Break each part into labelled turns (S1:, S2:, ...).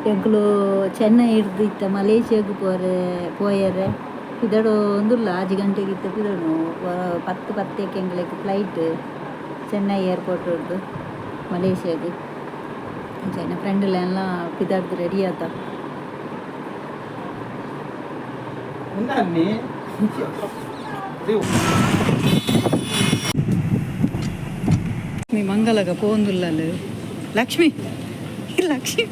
S1: ಎಂಕುಲು ಚೆನ್ನೈ ಹಿಡ್ದು ಇತ್ತ ಮಲೇಷ್ಯಾಗ್ ಪೋರೆ ಪೋಯೆರೆ ಪಿದಡೊಂದುಲ್ಲ 6 ಗಂಟೆಗೆ ಇತ್ತ ಪಿದಡು 10:10ಕ್ಕೆ ಎಂಕ್ಲೆಗ್ ಫ್ಲೈಟ್ ಚೆನ್ನೈ ಏರ್ಪೋರ್ಟ್ ಹಿಡ್ದು ಮಲೇಷ್ಯಾಗ್. ಅಂಚ ಫ್ರೆಂಡ್ಲೆಲ್ಲ ಪಿದಾಡ್ದು ರೆಡಿ ಆತ. ಲಕ್ಷ್ಮಿ ಮಂಗಲಗ ಪೋಂದುಲ್ಲಲು. ಲಕ್ಷ್ಮಿ, ಲಕ್ಷ್ಮಿ.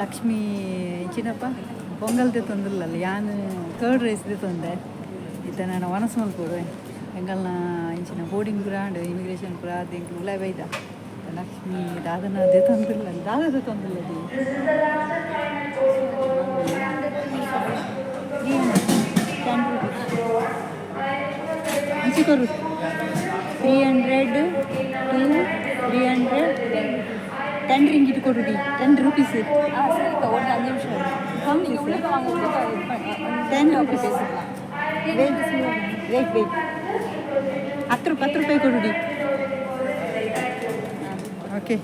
S1: ಲಕ್ಷ್ಮಿ ಇಂಚಿನಪ್ಪ ಪೊಂಗಲ್ ತಂದಿಲ್ಲಲ್ಲ. ಯಾನ್ ಕರ್ಡ್ ರೈಸ್ ತಂದೆ. ಇತ್ತ ನಾನು ವನಸ್ ಮಲ್ಪೊಡು. ಎಂಕಲ್ನ ಇಂಚಿನ ಬೋರ್ಡಿಂಗ್ ಪೂರ ಆಂಡ್, ಇಮಿಗ್ರೇಷನ್ ಪೂರ ಆದ್ ಎಂಕ್ಲು ಉಲಾಯಿ ಬೈದ. ಲಕ್ಷ್ಮಿ ದಾದನ ತಂದಿಲ್ಲ, ದಾದ ತಂದಿಲ್ಲ. 10 rupees ಕೊರು. 300 to 310 ringgit ಕೊಡುಡಿ. 10 rupees.
S2: ஆ சரிக்கா, ஒரு 5 நிமிஷம். நீங்கள் உள்ளே வாங்க, உள்ளே.
S1: 10 rupees. Wait, wait, wait. 10 ರೂಪಾಯಿ ಕೊಡುಡಿ. ಓಕೆ.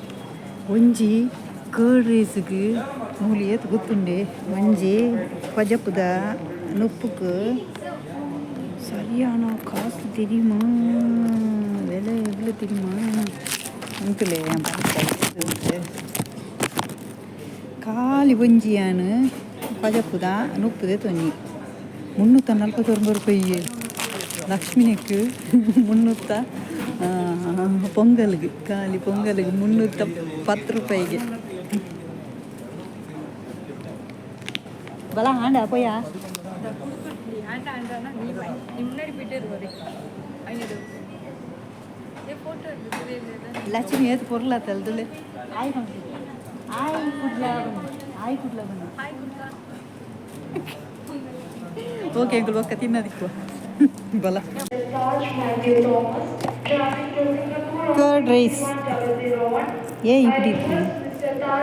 S1: ಒಂಜಿ ಕರ್ಡ್ ರೈಸ್ಗೆ ಮೂಲು ಏತ್ ಗೊತ್ತುಂಡೆ? ಒಂಜಿ ಪಜಪುದ ನುಪ್ಪುக்கு சரியான காசு தெரியுமா? விலை எவ்வளோ தெரியுமா? ಅಂಕಲೆ ಖಾಲಿ ಒಂಜಿಯಾನು ಪಜಪುದ ನುಪ್ಪುದೆ ತೊನ್ನಿ 349 ರೂಪಾಯಿ. ಲಕ್ಷ್ಮಿನಿக்கு ಮುನ್ನೂತ್ತ ಪೊಂಗಲ್ಗೆ, ಖಾಲಿ ಪೊಂಗಲ್ಗೆ 310 ರೂಪಾಯಿಗೆ. ಬಲ ಹಾಂಡ ಪೋಯಾ.
S2: ஆண்டா, நீ நீ முன்னாடி போயிட்டே இரு. ஐநூறு ஏ ஃபோட்டோ எடுத்து.
S1: ಲಕ್ಷ್ಮಿ ಏತ್ ಪೊರ್ಲ ತಲ್ದುಲೆ. ಆಯ್ ಆಯ್ ಕುಡ್ಲ, ಆಯ್ ಕುಡ್ಲ ಬಂದು.
S2: ஹாய் குட்லா.
S1: ಓಕೆ, ಎಂಕುಲು ಬೊಕ್ಕ ತಿನ್ನದಿಕ್ಕು ಬಲ. ಕರ್ಡ್ ರೈಸ್ ಏ இப்படி இருக்கு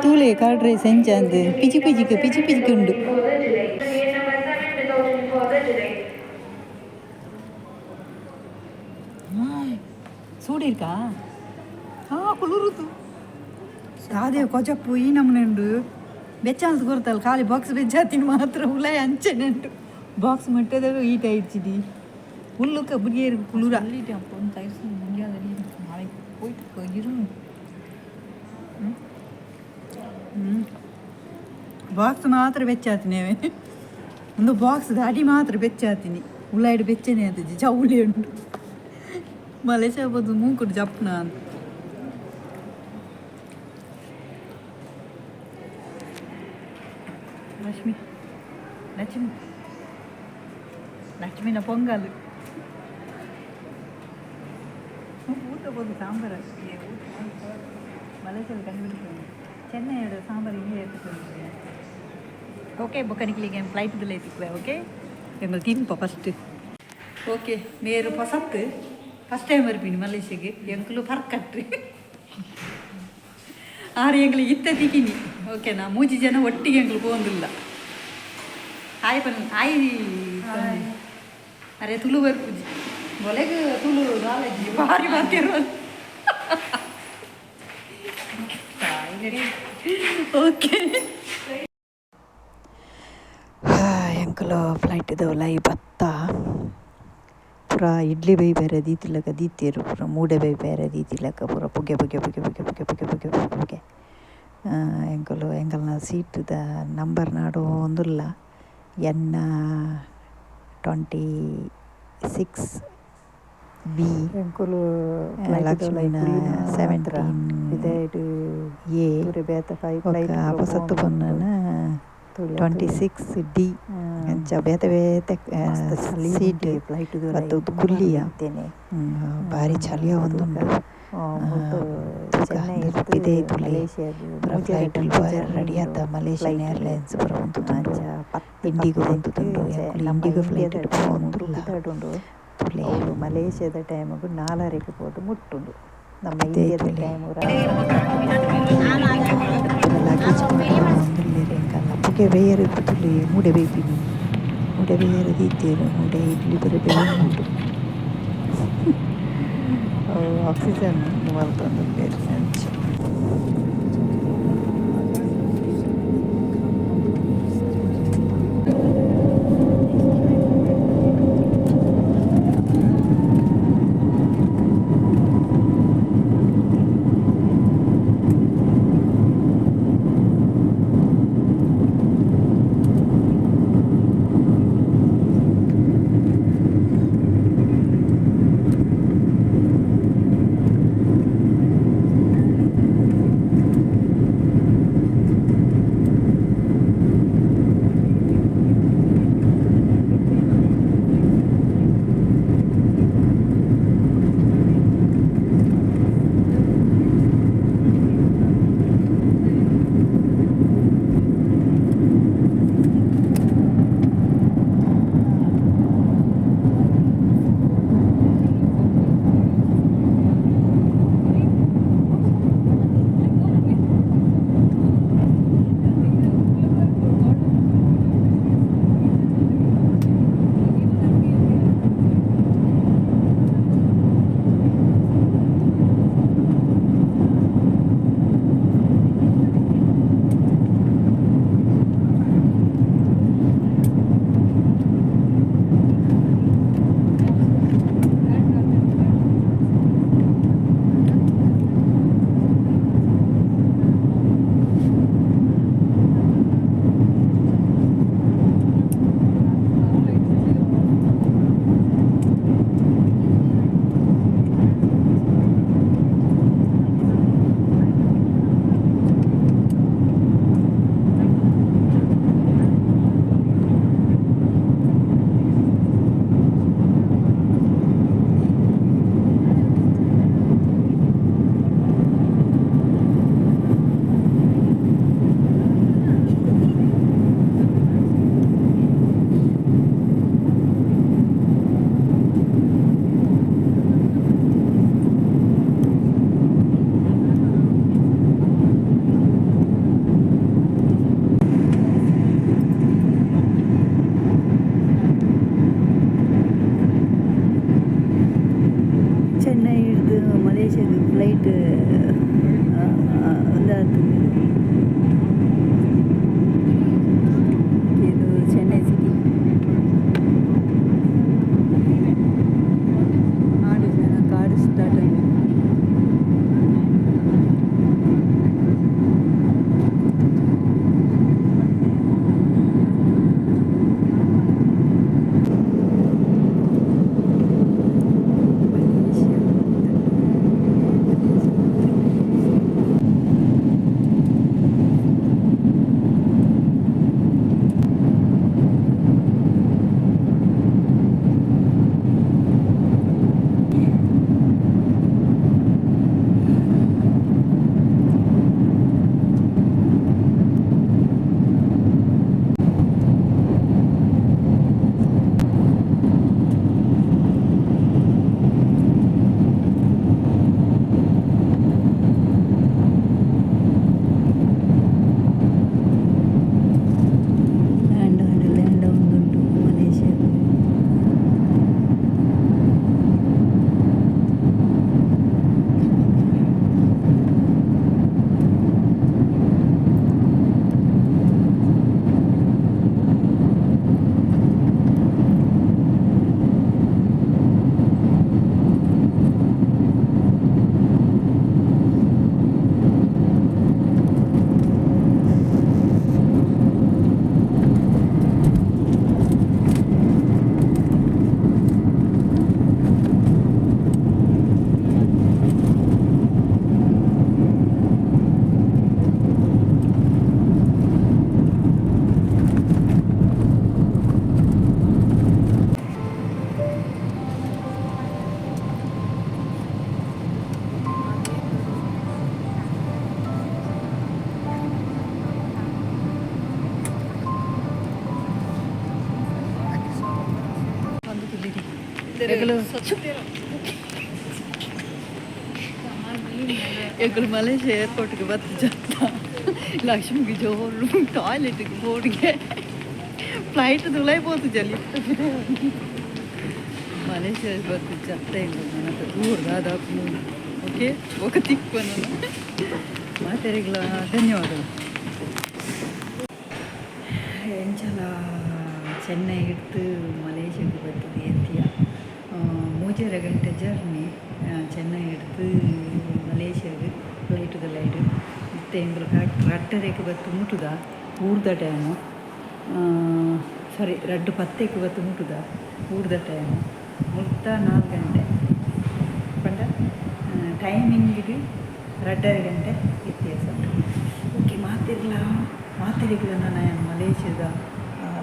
S1: ತೂಲೆ. ಕರ್ಡ್ ರೈಸ್ ಎಂಚ ಅಂದ್ ಪಿಚಿ ಪಿಚಿಕ್ ಪಿಚಿ ಪಿಚಿಕ್ ಉಂಡು. ಸೂಡು ಇರ್ಕಾ? ಹಾ, ಕುಲುರುತು. ಅದೇ ಕೊಜಪ್ಪು ಈ ನಮೂನೆ ಉಂಡು. ಬೆಚ್ಚಾಲ್ದು ಕೊರ್ತಲ್ಲ. ಖಾಲಿ ಬಾಕ್ಸ್ ಬೆಚ್ಚಾತಿನ ಮಾತ್ರ. ಉಲಾಯ್ ಅಂಚನೆ ಉಂಟು. ಬಾಕ್ಸ್ ಮಟ್ಟದ ಈಟ್ ಆயிடுச்சுடி. உள்ளுக்கு அப்படியே இருக்கு குளிரா.
S2: சொல்லிட்டேன் அப்போ வந்து தயவு செஞ்சு முடியாதடி, நாளைக்கு போயிட்டு இரு.
S1: ಬಾಕ್ಸ್ ಮಾತ್ರ ಬೆಚ್ಚಾತಿನಿ. ಒಂದು ಬಾಕ್ಸ್ ಅಡಿ ಮಾತ್ರ ಬೆಚ್ಚಾತಿನಿ. ಉಳ್ಳಾಯ್ಡು ಬೆಚ್ಚನೆ ಅಂತಜಿ ಚೌಳಿ ಉಂಟು. ಮಲೇಷ್ಯಾ ಬೋದು ಮೂಕುಡು ಜಪ್ನ ಅಂತ. ಲಕ್ಷ್ಮಿ, ಲಕ್ಷ್ಮಿ, ಲಕ್ಷ್ಮಿನ ಪೊಂಗಲ್ ಊಟ ಬೋದು. ಸಾಂಬಾರು ಮಲೇಷ್ಯಾದಲ್ಲಿ ಕಂಡುಬಿಡ್ತೇನೆ. ಚೆನ್ನೈயோட ಸಾಂಬಾರು ಹಿಂಗೆ ಏற்றுಕೊಂಡು. ಓಕೆ, ಬೊಕ್ಕನಿಕ್ಲಿಗೆ ಫ್ಲೈಟ್ ತಿಕ್ವೆ. ಓಕೆ, ಎಂಗಳು ತಿನ್ಪ ಫಸ್ಟ್. ಓಕೆ, ಮೇರು ಪೊಸತ್ತು ಫಸ್ಟ್ ಟೈಮ್ ಬರ್ಪಿನಿ ಮಲೇಷ್ಯಾಗೆ. ಎಂಕುಲು ಪರ್ಕಟ್ರಿ ಆರು ಎಂಗ್ಲು ಇತ್ತ ತಿಕ್ಕಿನಿ. ಓಕೆನಾ? ಮೂಜಿ ಜನ ಒಟ್ಟಿಗೆ ಎಂಕ್ಲು ಪೋಂದಿಲ್ಲ. ಹಾಯ್ ಪನ್, ಹಾಯ್. ಅರೆ ತುಳು ಬರ್ಪುಜಿ ಮೊಲೆಗ್. ತುಳು ನಾಲೆಜ್ ಭಾರಿ ಮಾತಿರುವ. ಓಕೆ.
S3: ಎಂಕುಲು ಫ್ಲೈಟ್ ಉಲಾಯಿ ಬತ್ತ ಪೂರ ಇಡ್ಲಿ ಬೈಪೆರೆ ದೀತಿಲಕ ದೀತೆರ್. ಪೂರ ಮೂಡೆ ಬೈಪೆರೆ ದೀತಿಲಕ ಪೂರ ಪುಗೆ ಪುಗೆ ಪುಗೆ ಪುಗೆ ಪುಗೆ ಪುಗೆ ಪುಗೆ ಪುಗೆ. ಎಂಕುಲು ಎಂಕಲ್ನ ಸೀಟುದ ನಂಬರ್ ನಾಡೊಂದುಲ್ಲ. ಎನ್ನ 26B.
S4: ಎಂಕುಲು
S3: ಲಕ್ಷ್ಮಿನ 17A. ಬೊಕ್ಕ ಪೊಸತ್ತು ಪೊನ್ನನ 26D. ಅಂಚ ಬೇತೆ ಬೇತೆ ಸೀಟ್ ಬತ್ತ್ ಕುಲ್ಲಿಯ. ಬಾರಿ ಚಳಿ ಆವೊಂದುಂಡು. ತುಕ ಪಿದೈ ತೂಲೆ ಪೂರ ಫ್ಲೈಟ್ ಲ್ ಪೋಯೆರೆ ರೆಡಿ ಆತ ಮಲೇಷಿಯನ್ ಏರ್ಲೈನ್ಸ್ ಪೂರ ಉಂತುದುಂಡು ಇಂಡಿಗೋ ಉಂತುದುಂಡು ಎಂಕುಲು ಇಂಡಿಗೋ ಫ್ಲೈಟ್ ಡ್ ಪೋವೊಂದುಲ್ಲ ತೂಲೆ.
S1: ಅವುಲು ಮಲೇಷ್ಯಾದ ಟೈಮುಗು ನಾಲರೆಗ್ ಪೋದು ಮುಟ್ಟುಂಡು ನಮ್ಮ
S3: ಪಿದೈ
S1: ಇಂಡಿಯಾದ
S3: ತೂಲೆ.
S1: ಟೈಮ್.
S3: ಪೂರ ಲಗೇಜ್ ಪಾಡೊಂದುಲ್ಲೆರ್ ಎಂಕಲ್ನ ಪುಗೆ ಬೇಯರೆ ತೂಲೆ ಮೂಡೆ ಬೇಯ್ಪಿನಿ ಮೂಡೆ ಬೇಯರೆ ದೀತೆರ್ ಮೂಡೆ ಇಡ್ಲಿ ಪೂರ ಬೇಯೊಂದುಂಡು.
S1: ಅವು ಆಕ್ಸಿಜನ್ ಮಲ್ತೊಂದುಲ್ಲೆರ್ ಅಂಚ.
S3: ಎಂಕುಲು ಎಂಕುಲು ಮಲೇಷ್ಯಾ ಏರ್ಪೋರ್ಟ್ಗೆ ಬತ್ತು ಜತ್ತ. ಲಕ್ಷ್ಮಿಗೆ ಜೋರು ಟಾಯ್ಲೆಟ್ಗೆ ಬೋರ್ಡ್ಗೆ. ಫ್ಲೈಟ್ ದುಲೈ ಪೋತು ಜಲ್ಲಿ. ಮಲೇಷ್ಯಾ ಬತ್ತು ಜತ್ತ. ಇಲ್ಲ, ನನ್ನ ದೂರ ದಾದ. ಓಕೆ, ఒక ತಿಕ್ಕು. ಮಾತೆರೆಗ್ಲ ಧನ್ಯವಾದಗಳು. ಎಂಚಲ ಚೆನ್ನೈ ಹಿಡ್ದು ಮಲೇಷ್ಯಾಗೆ ಬರ್ತದೆ ಎತ್ತಿಯ 3.5 ಗಂಟೆ ಜರ್ನಿ. ಚೆನ್ನೈ ಹಿಡ್ದು ಮಲೇಷ್ಯಾಗೆ ಫ್ಲೈಟ್ದ ಲೈಡ್. ಇತ್ತೆ ಎಂಕುಲು ಕರೆಕ್ಟ್ 2:30ಕ್ಕೆ ಬತ್ತು ಮುಟ್ಟುದ ಊರ್ದ ಟೈಮು. ಸಾರಿ, 2:10ಕ್ಕೆ ಬತ್ತು ಮುಟ್ಟುದ ಊರ್ದ ಟೈಮು. ಮುಲ್ತ 4 ಗಂಟೆ ಪಂಡ ಟೈಮಿಂಗಿಗೆ 2.5 ಗಂಟೆ ವ್ಯತ್ಯಾಸ. ಓಕೆ, ಮಾತಿರ್ಲ ಮಾತಿರಿಗ್ಲ. ನಾನು ಮಲೇಷ್ಯಾದ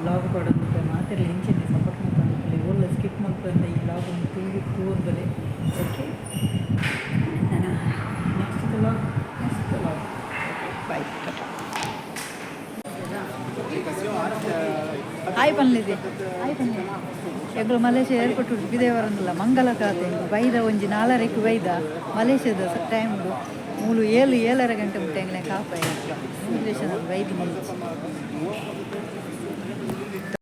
S3: ಲಾಗ್ ಕೊಡೋದು. ಮಾತಿರ್ಲ, ಇಂಚಿನ ಸಪೋರ್ಟ್ ಮಾಡ್ಕೊಂಡು ಓಲ್ಲ ಸ್ಕಿಪ್ ಮಾಡ್ಕೊಂಡು ಈ ಲಾಗ್ ತೂಗಿ ತೂಂದಲೆ. ಓಕೆ, ನಾನು next vlog, next vlog. Okay, bye, tata. Hi ಪನ್ಲಿದೆ, hi ಪನ್ಲಿ. ಎಂಕುಲು ಮಲೇಷ್ಯಾ ಏರ್ಪೋರ್ಟ್ ಬಿದೆ ಬರಂದಿಲ್ಲ. ಮಂಗಲ ಕಾತೆ ಬೈದ. ಒಂಜಿ 4:30ಕ್ಕೆ ಬೈದ. ಮಲೇಷ್ಯಾದ ಟೈಮ್ ಮೂಲು 7, 7.5 ಗಂಟೆ ಮುಟ್ಟ ಎಂಗ್ಲೆ ಕಾಪಾಯ. ಇಮಿಗ್ರೇಷನ್ ಬೈದಿ.